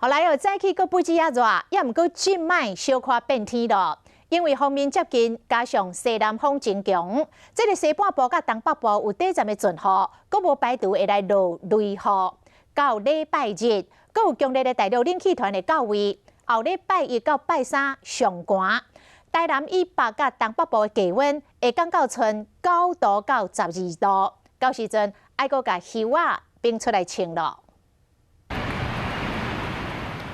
後來哦，早起閣不止遮熱，猶毋過這擺小可變天囉。因為鋒面接近，加上西南風增強，這个西半部佮東北部有短暫的陣雨，閣無排除會來落雷雨。到禮拜日，閣有強烈的大陸冷氣團會到位，後禮拜一到拜三上寒。台南以北佮東北部的低溫會降到賰9度到12度，到時陣愛閣共袖仔反出來穿囉。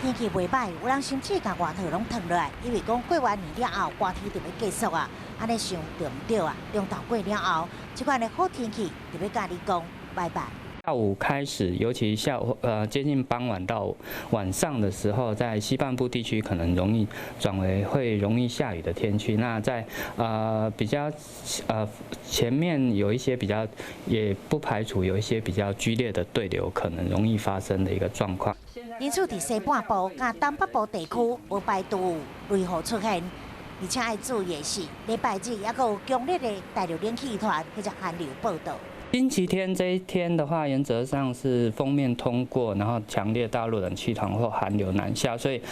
天氣袂䆀，有人甚至共外套攏脫落來，以為講過完年了後，寒天就欲結束啊，按呢想著毋對啊。中晝過了後，這款的好天氣就欲共你講拜拜。下午開始，尤其下午接近傍晚到晚上的時候，在西半部地區可能容易轉為會容易下雨的天氣。那在比較前面有一些比較，也不排除有一些比較劇烈的對流可能容易發生的一個狀況。因此，佇西半部佮東北部地區無排除雷雨出現，而且愛注意的是，禮拜日猶閣有強烈的大陸冷氣團彼隻寒流報到。星期天這一天的話，原則上是鋒面通過，然後強烈大陸冷氣團或寒流南下，所以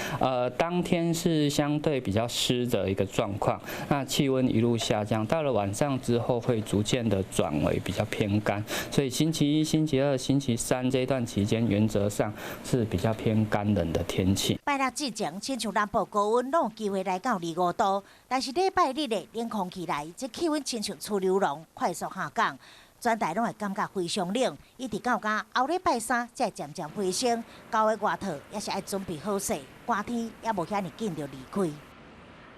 當天是相對比較濕的一個狀況。那氣溫一路下降，到了晚上之後會逐漸的轉為比較偏乾，所以星期一、星期二、星期三這段期間，原則上是比較偏乾冷的天氣。拜六之前，親像南部高溫攏有機會來到25度，但是禮拜日的冷空氣來，這氣溫親像趨流龍快速下降。全台攏會感覺非常冷，一直到今後禮拜三才會漸漸回升。九月外套也是愛準備好勢，寒天猶無遐爾緊就離開。